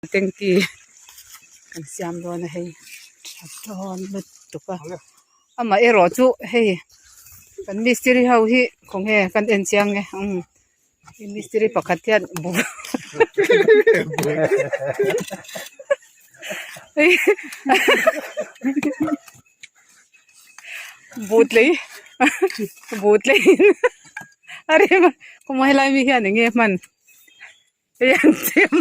Tanky kan siam dawn a hei tha dawn lutuk a amaherawh chu hei kan mistiri ho hi khawnge kan en chiang e umm mistiri pakhat hian bu buhtlei buhtlei a rem a kawng helai mi hian eng nge hman. Hei an chem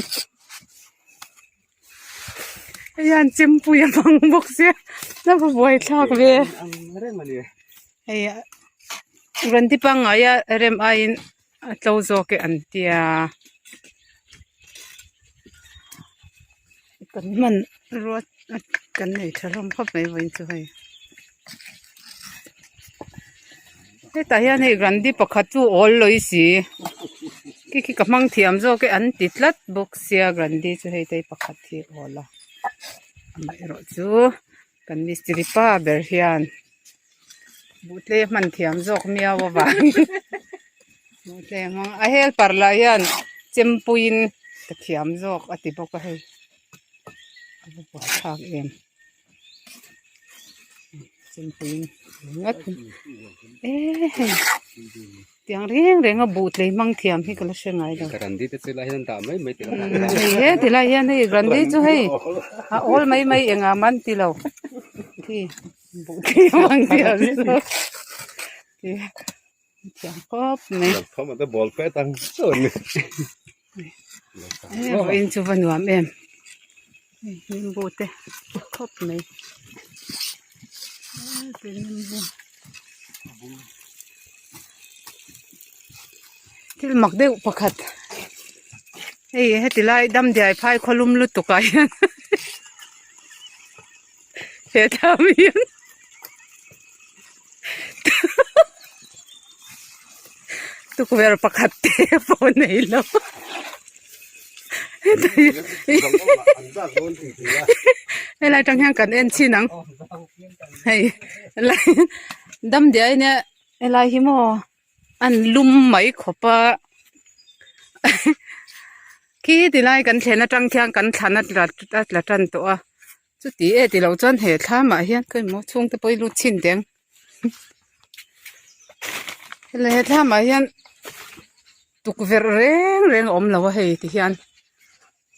hei an chempui a hmang bawk sia a va buai thlak ve hei rawn ti pangngai a rem aiin a tlo zawk e an tia kan hman ruat kan nei tha hlawm khawp mai vawiin chu hei hetah hian hei grandi pakhat chu awl lawi si khi khi ka hmang thiam zawk e an ti tlat bawk sia grandi chu hei te pakhat hi a awl a amaherawh chu kan mistiri pa ber hian buhtlei a hman thiam zawk miau avangin buhtlei a hmang a helper lah hian chempuiin ka thiam zawk a ti bawk a hei a va buaithlak em. Chempuiin ringawt e hei tiang reng reng a buh tlei hmang thiam hi ka la hre ngai lo Grandi te chu lai hian an dah mai mai tih hei he ti lai hian hei grandi chu hei a awl mai mai engah man ti lo khi buh tlei hmang thiam chu thiam khawp mai ball pet ang chuan e vawiin chu va nuam em hei nimbu te khawp mai nimbu thil mak deuh pakhat hei heti lai damdiai phai khawlum lutuk ah hian he thlam hian Tukverh pakhat te pawh nei lo helai tang hian kan en chhin ang hei helai dam diai nia helai hi maw an lum mai khawp a khi tilai kan thlen atang khian kan thlan a tla tan tawh a. Chuti e tilo chuan he thlamah hian ka emaw chhungte pawh hi lut chhin teh ang helai he thlamah hian tukverh reng reng a awm lo a hei ti hian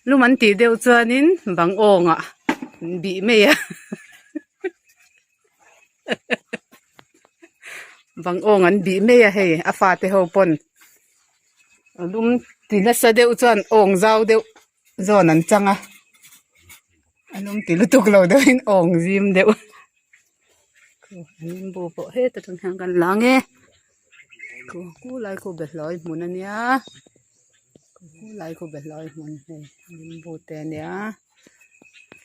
lum an tih deuh chuanin bang awngah an bih mai a bang awng an bih mai a hei a fate ho pawn lum ti nasa deuh chuan awng zau deuh. Zawn an chang a an awm ti lutuk lo deuhin awng zim deuh nimbu pawh heta tang hian kan la ang e khu lai khu behlawi hmun a nia khu lai khu behlawi hmun hei nimbu te a nia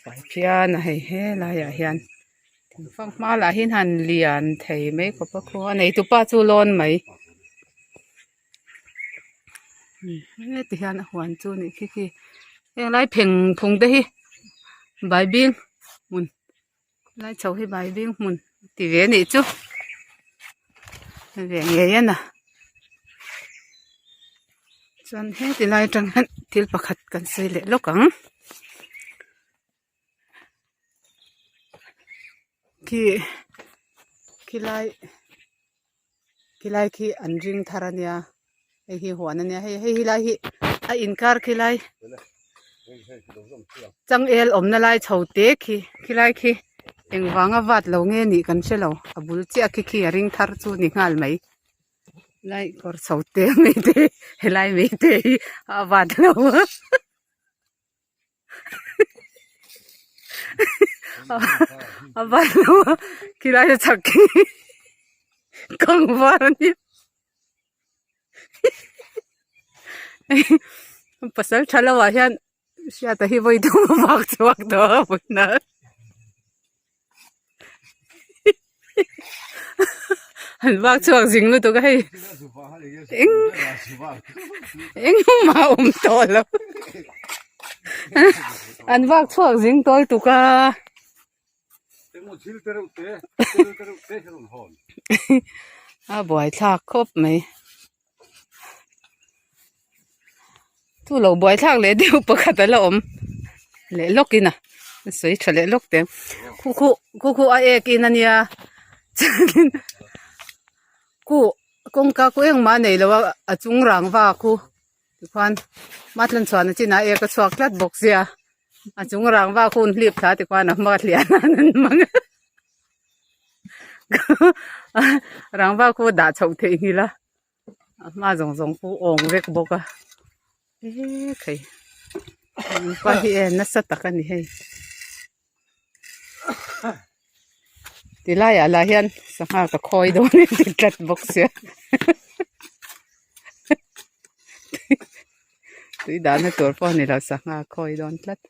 fai phian a hei helaiah hian thingfang hma lah hi han lian thei mai khawp a khu a neitupa chu lawn mai. Heti hian a huan chu a nih khi khi heng lai pheng phung te hi baibing hmun lai chho hi baibing hmun ti ve a nih chu ve ngei a na chuan heti lai atang hian thil pakhat kan sawi leh lawk ang. Khi khilai khilai khi an ring thar a nia hei hi huan a nia hei hei helai hi a inkar khilai changel awmna lai chho te khi khilai khi engvanga vat lo nge nih kan hre lo a bul chiah khi khi a ring thar chu ni nghal mai lai kawr chho te mai te helai mai te hi a vat lo a. A van lo a khilai a chhak khi kawng var a nia pasal tha lo ah hian hriata hi vawi thum a vak chhuak tawh a vawiin ah an vak chhuak zing lutuk a hei eng engmah a awm tawh lo an vak chhuak zing tawi tuk a a buaithlak khawp mai chu lo buaithlak leh deuh pakhat a la awm. Leh lawk in a sawi tha leh lawk teh ang khu khu khu khu a ek in ania chuanin khu kawngka khu engmah a nei lo a a chung rangva khu tikhuan matlan chhuahna chinah ek a chhuak tlat bawk sia a chung rangva khu an hlip thla tikhuan a hma hliah nan an hmang a rangva khu a dah chhoh theih nghilh a. A hma zawng zawng pawh awng vek bawk a eee thei pa hi e nasa tak a ni hei ti laiah lah hian sangha ka khawi dawn a ti tlat bawk sia tui dahna tur pawh a ni lo sangha a khawi dawn tlat.